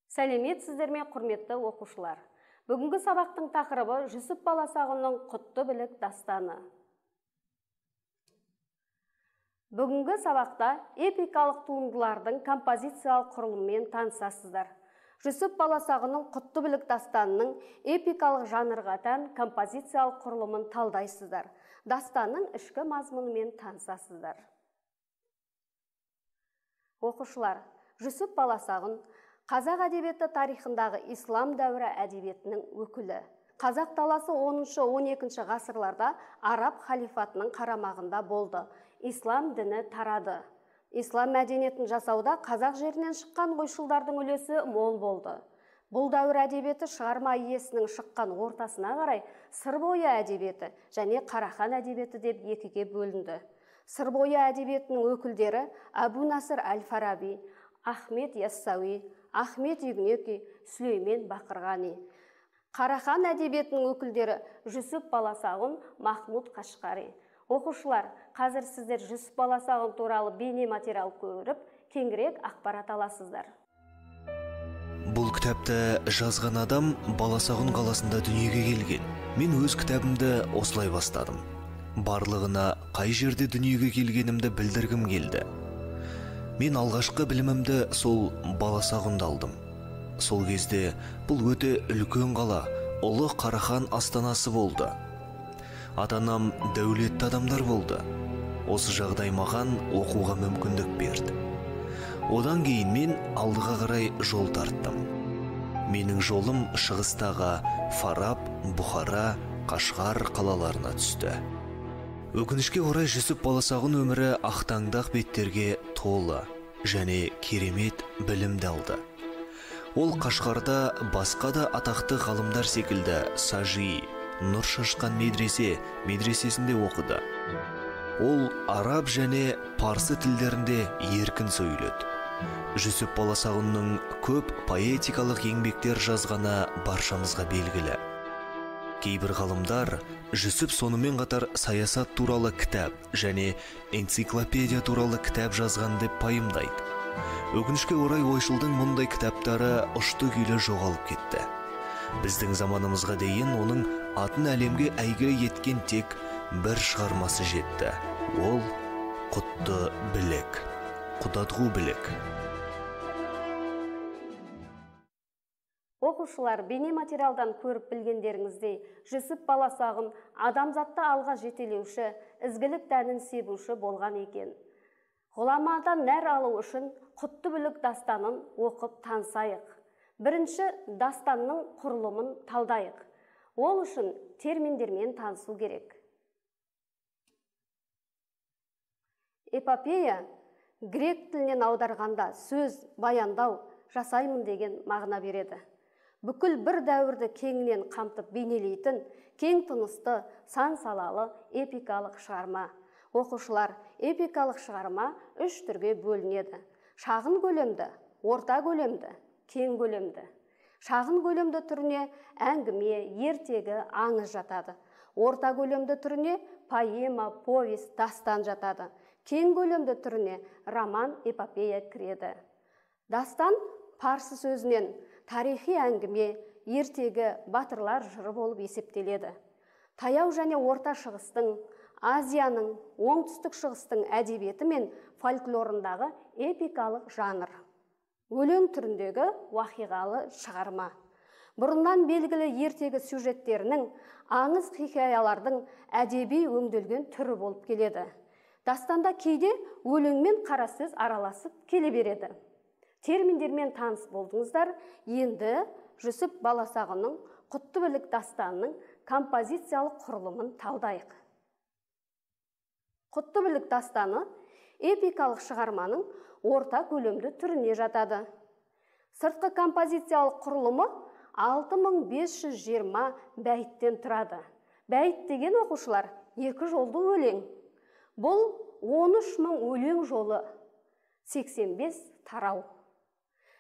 Сәлеметсіздер ме, құрметті оқушылар? Бүгінгі сабақтың тақырыбы Жүсіп Баласағұнның Құтты білік дастаны. Бүгінгі сабақта эпикалық туындылардың композициялық құрылымымен танысасыздар. Жүсіп Баласағұнның Құтты білік дастанының эпикалық жанрға тән композициялық құрылымын талдайсыздар. Дастанның ішкі мазмұнымен танысасыздар. Оқушылар, Жүсіп Баласағұн қазақ әдебиеті тарихындағы ислам дәуірі әдебиетінің өкілі. Қазақ даласы 10-12 ғасырларда араб халифатының қарамағында болды. Ислам діні тарады. Ислам мәдениетін жасауда қазақ жерінен шыққан ойшылдардың үлесі мол болды. Бұл дәуір әдебиеті шығарма иесінің шыққан ортасына қарай Сыр бойы әдебиеті және Қарахан әдебиеті деп екіге бөлінді. Сыр бойы әдебиетінің өкілдері Әбу Насыр әл-Фараби, Ахмет Яссауи, Ахмет Югнеки, Сүлеймен Бақырғани. Қарахан әдебиетінің өкілдері Жүсіп Баласағұн, Махмұд Қашқари. Оқушылар, қазір сіздер Жүсіп Баласағұн туралы бейне материал көріп, кеңірек ақпарат аласыздар. Бұл кітапты жазған адам Баласағұн қаласында дүниеге келген. Мен өз кітабымды осылай бастадым. Барлығына қай жерде дүниеге келгенімді білдіргім келді. Мен алғашқы білімімді сол Баласағұнда алдым. Сол кезде бұл өте үлкен қала, ұлы Қарахан астанасы болды. Ата-анам дәулетті адамдар болды. Осы жағдай маған оқуға мүмкіндік берді. Одан кейін мен алдыға қарай жол тарттым. Менің жолым шығыстағы Фараб, Бұхара, Қашғар қалаларына түсті. Өкінішке орай Жүсіп Баласағұн өмірі ақтаңдақ беттерге толы және керемет білімді алды. Ол Қашғарда басқа да атақты ғалымдар секілді Сажи, Нұр шашқан медресе, медресесінде оқыды. Ол араб және парсы тілдерінде еркін сөйледі. Жүсіп Баласағұнның көп поэтикалық еңбектер жазғаны баршамызға белгілі. Кейбір ғалымдар Жүсіп сонымен қатар саясат туралы кітап және энциклопедия туралы кітап жазған деп пайымдайды. Өкінішке орай ойшылдың мұндай кітаптары ұшты-күйлі жоғалып кетті. Біздің заманымызға дейін оның атын әлемге әйгілі еткен тек бір шығармасы жетті. Ол Құтты білік, Құтадғу білік. Оқушылар, бейне материалдан көріп білгендеріңіздей, Жүсіп Баласағұн адамзатты алға жетелеуші, ізгілік дәнін себуші болған екен. Ғұламадан нәр алу үшін Құтты білік дастанын оқып танысайық. Бірінші дастанның құрылымын талдайық. Ол үшін терминдермен танысу керек. Эпопея грек тілінен аударғанда сөз, баяндау, жасаймын деген мағына береді. Бүкіл бір дәуірді кеңінен қамтып бейнелейтін, кең тынысты, сан салалы эпикалық шығарма. Оқушылар, эпикалық шығарма үш түрге бөлінеді. Шағын көлемді, орта көлемді, кең көлемді. Шағын көлемді түріне әңгіме, ертегі, аңыз жатады. Орта көлемді түріне поэма, повесть, дастан жатады. Кең көлемді түріне роман, эпопея кіреді. Дастан парсы сөзінен тарихи әңгіме, ертегі, батырлар жыры болып есептеледі. Таяу және орта шығыстың, Азияның, оңтүстік шығыстың әдебиеті мен фольклорындағы эпикалық жанр. Өлең түріндегі уақиғалы шығарма. Бұрыннан белгілі ертегі сюжеттерінің, аңыз хикаялардың әдеби өңделген түрі болып келеді. Дастанда кейде өлең мен қара сөз араласып келе береді. Терминдермен таныс болдыңыздар, енді Жүсіп Баласағұнның Құтты білік дастанының композициялық құрылымын талдайық. Құтты білік дастаны эпикалық шығарманың орта көлемді түріне жатады. Сыртқы композициялық құрылымы 6520 бәйттен тұрады. Бәйт деген, оқушылар, екі жолды өлең. Бұл 13 000 өлең жолы, 85 тарау.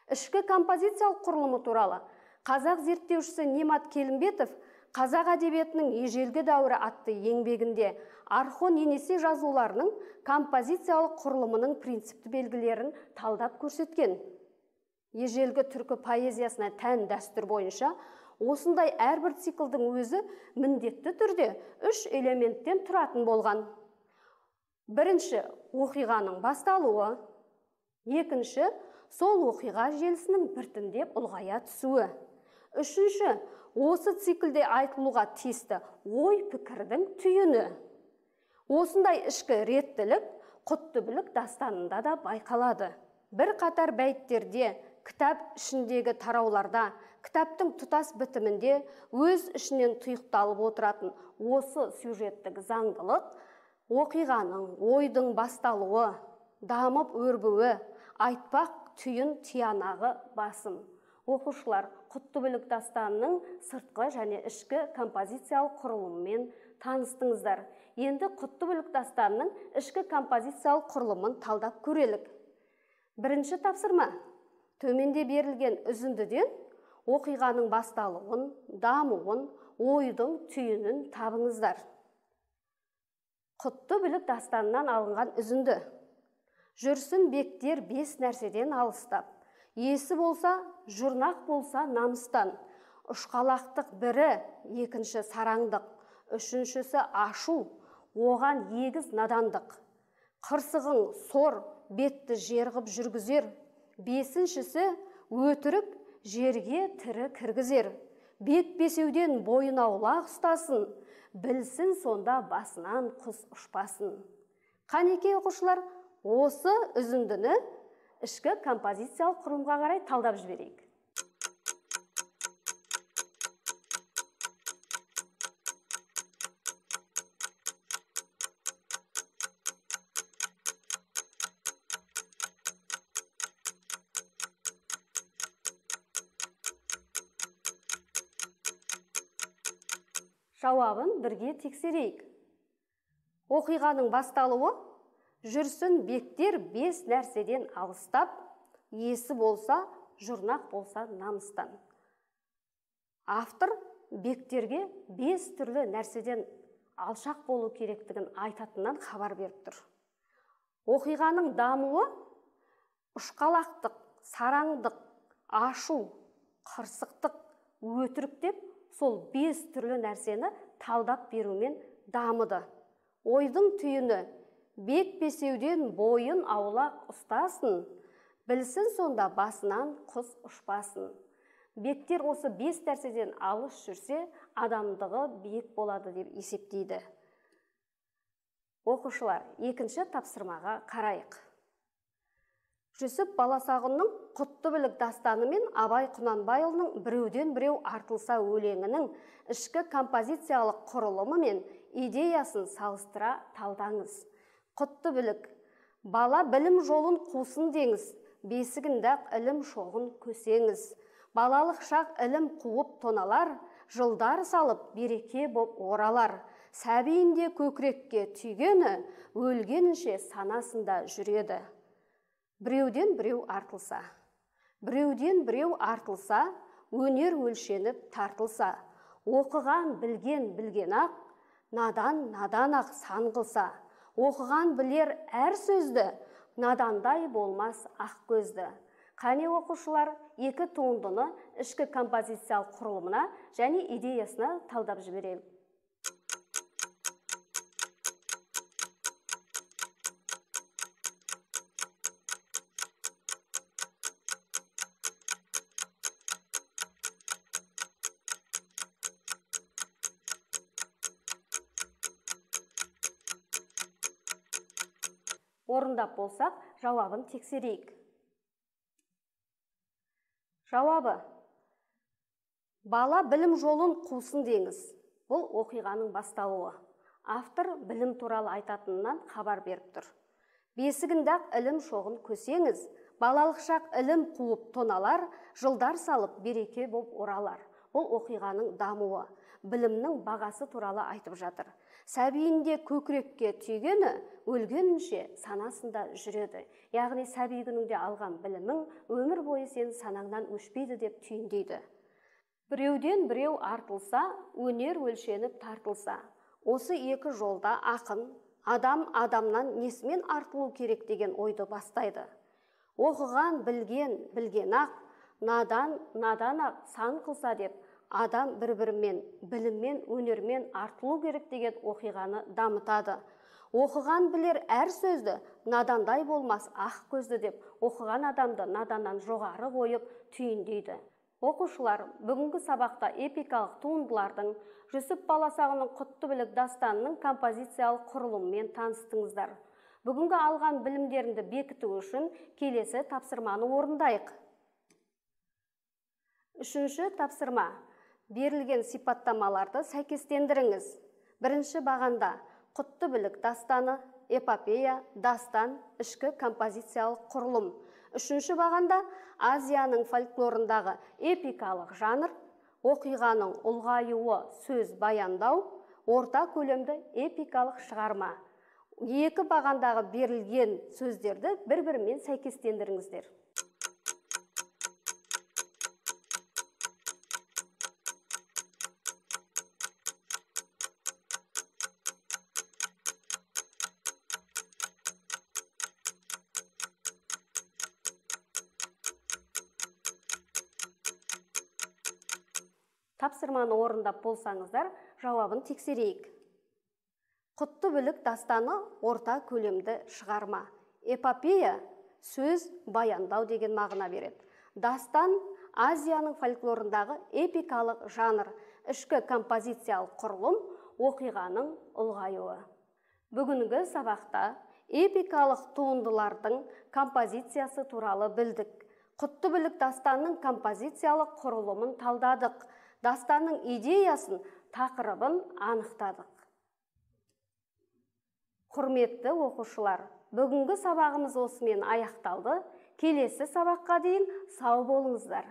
Ішкі композициялық құрылымы туралы қазақ зерттеушісі Немат Келімбетов «Қазақ әдебиетінің ежелгі дәуірі» атты еңбегінде Орхон Енисей жазуларының композициялық құрылымының принципті белгілерін талдап көрсеткен. Ежелгі түркі поэзиясына тән дәстүр бойынша осындай әрбір циклдің өзі міндетті түрде 3 элементтен тұратын болған. Бірінші, оқиғаның басталуы. Екінші, сол оқиға желісінің біртіндеп ұлғая түсуі. Үшінші, осы циклде айтылуға тиісті ой-пікірдің түйіні. Осындай ішкі реттілік Құтты білік дастанында да байқалады. Бір қатар бәйттерде, кітап ішіндегі тарауларда, кітаптың тұтас бітімінде өз ішінен тұйықталып отыратын осы сюжеттік заңдылық оқиғаның, ойдың басталуы, дамып өрбуі, айтпақ түйін тиянағы басым. Оқушылар, Құтты білік дастанының сыртқы және ішкі композициялық құрылымымен таныстыңыздар. Енді Құтты білік дастанының ішкі композициялық құрылымын талдап көрелік. Бірінші тапсырма. Төменде берілген үзіндіден оқиғаның басталуын, дамуын, ойдың түйінін табыңыздар. Құтты білік дастанынан алынған үзінді. Жүрсін бектер 5 нәрседен алыстап, есі болса, жұрнақ болса намыстан, ұшқалақтық бірі, екінші сараңдық, үшіншісі ашу, оған егіз надандық. Қырсығың сор, бетті жер ғып жүргізер, бесіншісі өтірік жерге тірі кіргізер. Бет бесеуден бойын аулақ ұстасын, білсін сонда басынан құс ұшпасын. Қанекей оқушылар, осы үзіндіні ішкі композициялық құрылымға қарай талдап жіберейік. Жауабын бірге тексерейік. Оқиғаның басталуы жүрсін бектер 5 нәрседен алыстап, есі болса, жұрнақ болса намыстан. Автор бектерге 5 түрлі нәрседен алшақ болу керектігін айтатыннан хабар беріп тұр. Оқиғаның дамуы ұшқалақтық, сараңдық, ашу, қырсықтық, өтірік деп сол 5 түрлі нәрсені талдап берумен дамыды. Ойдың түйіні бек бесеуден бойын аулақ ұстасын, білсін сонда басынан құс ұшпасын. Бектер осы 5 нәрседен алыс жүрсе, адамдығы биік болады деп есептейді. Оқушылар, екінші тапсырмаға қарайық. Жүсіп Баласағұнның Құтты білік дастаны мен Абай Құнанбайұлының біреуден біреу артылса өлеңінің ішкі композициялық құрылымы мен идеясын салыстыра талдаңыз. Құтты білік. Бала білім жолын қусын деңіз, бесігінде-ақ ілім шоғын көсеңіз. Балалық шақ ілім қуып тоналар, жылдар салып береке боп оралар. Сәбиінде көкірекке түйгені, өлгенінше санасында жүреді. Біреуден біреу артылса. Біреуден біреу артылса, өнер өлшеніп тартылса. Оқыған білген білген ақ, надан надан ақ сан қылса. Оқыған білер әр сөзді, надандай болмас ақ көзді. Қане оқушылар, екі туындыны ішкі композициялық құрылымына және идеясына талдап жіберелік. Орындап болсақ, жауабын тексерейік. Жауабы. Бала білім жолын қусын деңіз. Бұл оқиғаның басталуы. Автор білім туралы айтатынынан хабар беріп тұр. Бесігінде-ақ ілім шоғын көсеңіз, балалық шақ ілім қуып тоналар, жылдар салып береке боп оралар. Бұл оқиғаның дамуы, білімнің бағасы туралы айтып жатыр. Сәбиінде көкірекке түйгені, өлгенінше санасында жүреді. Яғни сәби күніңде алған білімің өмір бойы сен санаңнан өшпейді деп түйіндейді. Біреуден біреу артылса, өнер өлшеніп тартылса. Осы екі жолда ақын, адам адамнан несімен артылу керек деген ойды бастайды. Оқыған білген, білген ақ, надан, надан ақ сан қылса деп, адам бір-бірімен, біліммен, өнермен артылу керек деген оқиғаны дамытады. Оқыған білер әр сөзді, надандай болмас ақ көзді деп, оқыған адамды наданнан жоғары қойып түйіндейді. Оқушылар, бүгінгі сабақта эпикалық туындылардың Жүсіп Баласағұнның Құтты білік дастанының композициялық құрылымымен таныстыңыздар. Бүгінгі алған білімдеріңді бекіту үшін келесі тапсырманы орындайық. Үшінші тапсырма. Берілген сипаттамаларды сәйкестендіріңіз. Бірінші бағанда Құтты білік дастаны, эпопея, дастан, ішкі композициялық құрылым. Үшінші бағанда Азияның фольклорындағы эпикалық жанр, оқиғаның ұлғаюы, сөз баяндау, орта көлемді эпикалық шығарма. Екі бағандағы берілген сөздерді бір-бірімен сәйкестендіріңіздер. Тапсырманы орындап болсаңыздар, жауабын тексерейік. Құтты білік дастаны орта көлемді шығарма. Эпопея сөз баяндау деген мағына береді. Дастан Азияның фольклорындағы эпикалық жанр, ішкі композициялық құрылым, оқиғаның ұлғаюы. Бүгінгі сабақта эпикалық туындылардың композициясы туралы білдік. Құтты білік дастанның композициялық құрылымын талдадық. Дастанның идеясын, тақырыбын анықтадық. Құрметті оқушылар, бүгінгі сабағымыз осымен аяқталды. Келесі сабаққа дейін сау болыңыздар.